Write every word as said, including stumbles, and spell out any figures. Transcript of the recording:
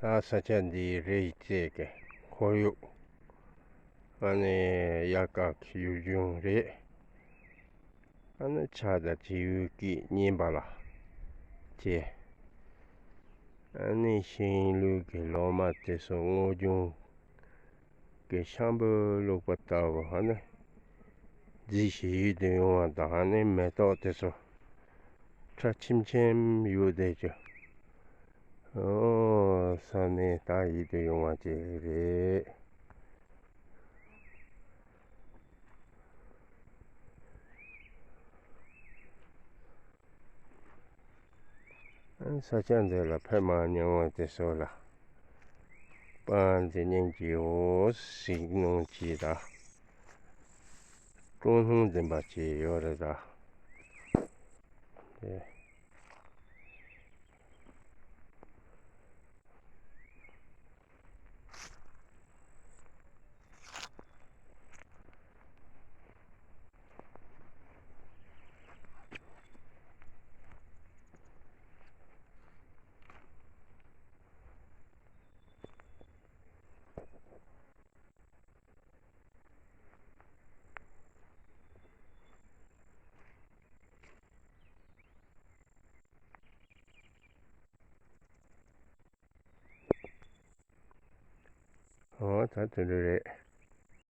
ད་ས་ཆ་འདིའི་རི་རྩེ་གི་ཁོར་ཡུག་ཨ་ནི་དབྱར་ཁ་གི་ཡུལ་ལྗོངས་རེད། ཨ་ནི་ཆར་དང་བྱིའུ་སྐད་སྙན་པ་ལ་བཅས། ཨ་ནི་ཤིང་ལུས་ཀྱི་ལོ་མ་དེ་ཚོ་སྔོ་ལྗང་གི་ཤམ་བུ་བླུགས་པ་ལྟ་བུ་ཨ་ནི་རྫིག་ཞིག་ཡིད་དུ་ཡོང་བ་དང་། ཨ་ནི་མེ་ཏོག་དེ་ཚོ་ཁྲ་ཆེམ་ཆེམ་གཡོ་བསྡད་ཀྱི། ཨོ་ས་གནས་ད་ཡིད་དུ་ཡོང་བ་ཅིག་རེད། ས་ཆ་འདི་ལ་ཕེབས་མ་མྱོང་བ་དེ་ཚོ་ལ་པཱན་ཛེ་ཉན་གྱི་འོ་ཟིག་གནང་གྱིས་དང་སྤྲོ་སྣང་ལྡན་པ་ཅིག་ཡོད་རེད་ད། དེ། ཨོ་ད་དེ་འདྲ་རེད།